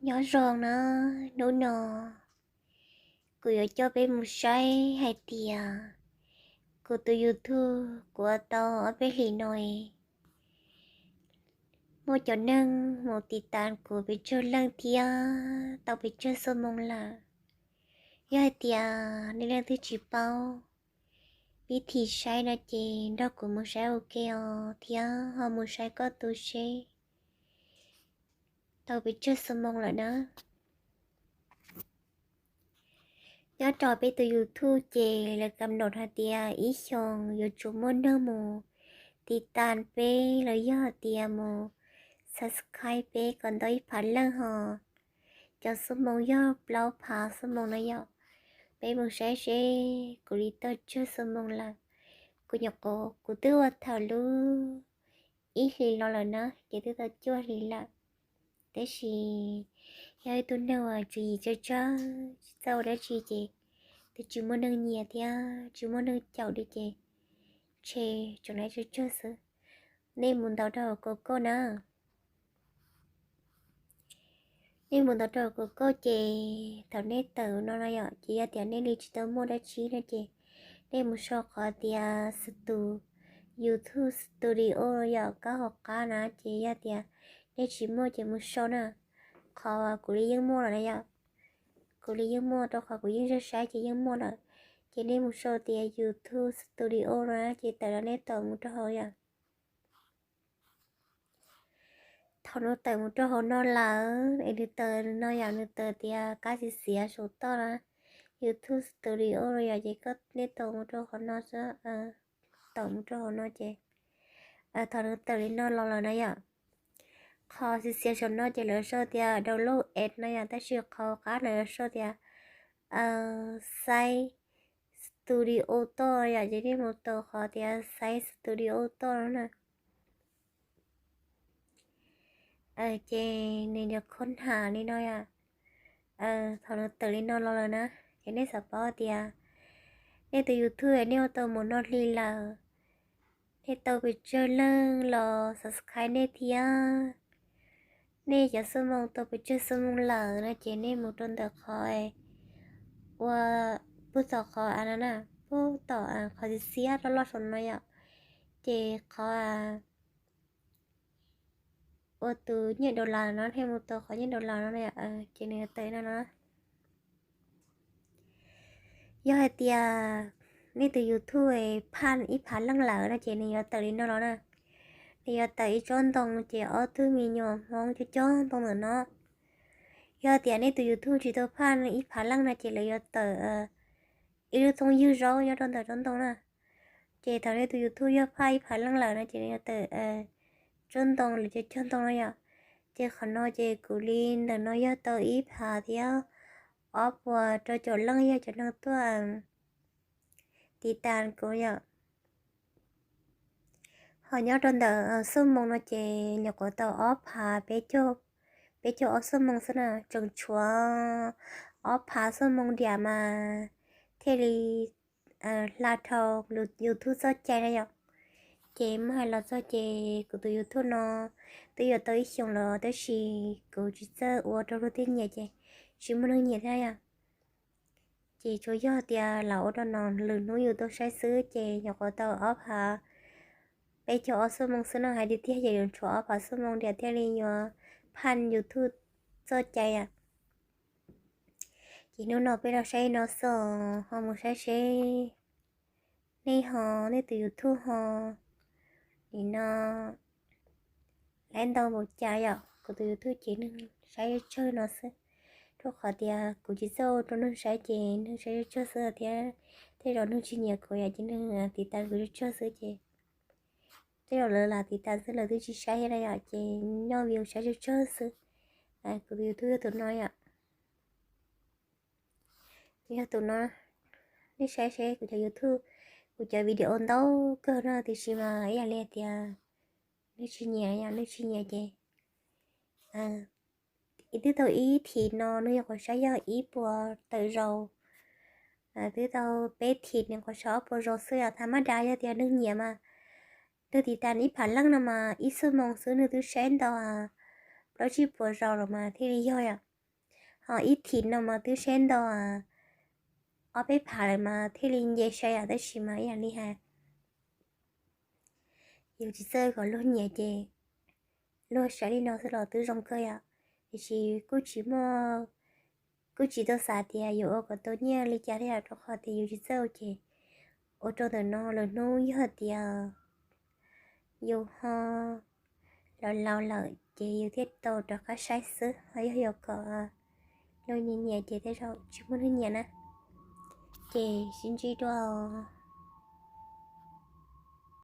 Nyob zoo na, hnub no kuv yuav coj peb mus saib hais tias kuv tus YouTube kuv ua tau ob peb hlis no muaj cov neeg mus tiv tas kuv pes tsawg leej thiab tau pes tsawg xuab moos lawm. Yog hais tias nej leej twg tsis paub vib thim saib no ces nrog kuv mus saib ua ke os thiab ho mus saib koj tus seb tau pes tsawg xuab moos lawm na. Nyob rau peb tus YouTube ces lawv kam nom hais tias ib xyoos yuav tsum muaj neeg mus tiv tas peb los yog hais tias mus subscribe peb kom ntau ib phav leej ho cov xuab moos yog plaub phav xuab moos no yom. Peb mus saib seb kuv li tau tsawg xuab moos lawm. Kuv nyuam qhuav, kuv twb ua thaum lub ib hlis los lawm na ces twb tau cuaj hlis lawm. Tab sis yog ib tug neeg uas tswv yim tsawg tsawg tsis txawj ua dab tsi ces twb tsis muaj neeg nyiam thiab tsis muaj neeg caum li ces ntshe tseem laib tsawg tsawg xwb. Nej mus ntaus rau hauv Google na. Nej mus ntaus rau hauv Google ces thaum nej tawm no no yom, ces yog tias nej li tsis tau muaj dab tsi no ces nej mus sau qhov tias stu, YouTube Studio yom, kab hauv qab na ces yog tias nej tsis muaj ces mus sau na. Qhov kuv li yeej muaj lawm na yom. Kuv li yeej muaj rau qhov kuv yeej saib saib ces yeej muaj lawm. Ces nej mus sau tias YouTube Studio no ces tawm los nej tawm mus rau hauv yom. Thaum nws tawm mus rau hauv no lawm es nws tawm no yom, nws tawm tias kab xiav xiav saum toj na, YouTube Studio no yom, ces koj nej tau mus rau qhov no xwb, tau mus rau hauv no ces thaum nws tawm li no los lawm na yom, qhov xiav xiav saum no ces lawv sau tias download app no yom, tab sis qhov qab lawv sau tias Xaiv Studio toj yom, ces nej mus tau qhov tias Xaiv Studio toj no na. Ces nws yuav khoo ham li no yom. Thaum nws tawm li no los lawm na, ces nej xav paub tias nej tus YouTube nej ua tau mus no hli lawm, nej tau pes tsawg leej los subscribe nej thiab, nej cov xuab moos tau pes tsawg xuab moos lawm no ces nej mus rau ntawm qhov ua pub tom qhov a no na, pub tom qhov xiab loj loj saum no yom, ces qhov ua tus nyiaj dollar no, nej mus tau qhov nyiaj dollar no, ces nws yuav tawm li no no. Yog hais tias nej tus YouTube phaj ib phav leej lawm no ces nws yuav tawm li no los na. Nws yuav tawm ib tsob ntoo ces ob tug me nyuam Hmoob cog cog ntoo ntawm no. Yog tias nej tus YouTube tsis tau phaj ib phav leej no ces lawv yuav tawm ib lub thooj ywg zaub nyob rau ntawm tsob ntoo na. Ces thaum nej tus YouTube yog phaj ib phav leej lawm no ces nws yuav tawm tsob ntoo lawv cog cog ntoo no yom. Ces qhov no ces kuv li ntawm no yog tau ib phav thiab ob puas rau caum leej yog cov neeg tuaj tiv tas kuv yom. Ho nyob rau ntawm xuab moos no ces nyuam qhuav tau ob phav peb caug, peb caug ob xuab moos xwb na, tseem tshuav ob phav xuab moos diam mas thiaj li hla dhau YouTube txoj cai na yom. Ces muab hais los txog ces kuv tus YouTube no twb yuav tau ib xyoos los tab sis kuv tsis txawj ua rau luag tej nyiam ces tsis muaj neeg nyiam thiab yom. Ces tsuas yog tias lam ua rau no lwm hnub yus tau saib xwb ces nyuam qhuav tau ob phav peb caug ob xuab moos xwb no, hais tiag tiag ces yuav tshuav ob phav xuab moos diam thiaj li yuav phaj YouTube txoj cai yom. Ces hnub no peb los saib no xwb, ho mus saib seb nej ho, nej tus YouTube ho nim no laiv ntau npaum cas yom. Kuv tus YouTube ces neeg saib tsawg no xwb, rau qhov tias kuv tsis txawj ua rau neeg saib ces neeg saib tsawg xwb thiab tej zaum neeg tsis nyiam kuv yom ces neeg tiv tas kuv tsawg tsawg xwb ces tej zaum lawv lam tiv tas xwb lawv twb tsis saib thiab na yom, ces nyob view saib tsawg tsawg xwb. Kuv tus YouTube yog tus no yom. Yog tus no, nej saib seb kuv cov YouTube, kuv cov video ntau kawg no tiam sis mas ib yam li tias nej tsis nyiam yom, nej tsis nyiam ces ib twb tau ib thim no nej nyuam qhuav saib yog ib puas tawm zaus, twb tau peb thim nej nyuam qhuav saib ob puas zaus xwb yom. Tham mab das yog tias neeg nyiam mas, neeg tiv tas ib phav leej no mas ib xuab moos xwb nej twb saib ntau plaub tsib puas zaus los mas thiaj li yog yom. Ho ib thim no mas twb sab ntau ob peb phav lawm mas thiaj li nce sai yom, tab sis mas ib yam li hais yus tsis txawj kom luag nyiam ces luag saib li no xwb los twb zoo kawg yom. Tiam sis kuj tsis muaj, kuj tsis tau xav tias yuav ua kom tau nyiaj li cas thiab yom, rau qhov tias yus tsis txawj ua ces ua rau ntawm no lwm hnub yog tias yus ho laus laus lawm ces yus thiaj tau rov qab saib xwb, ho yog yuav kom luag nyiam nyiam ces tej zaum tsis muaj neeg nyiam na. Ces sib ntsib dua.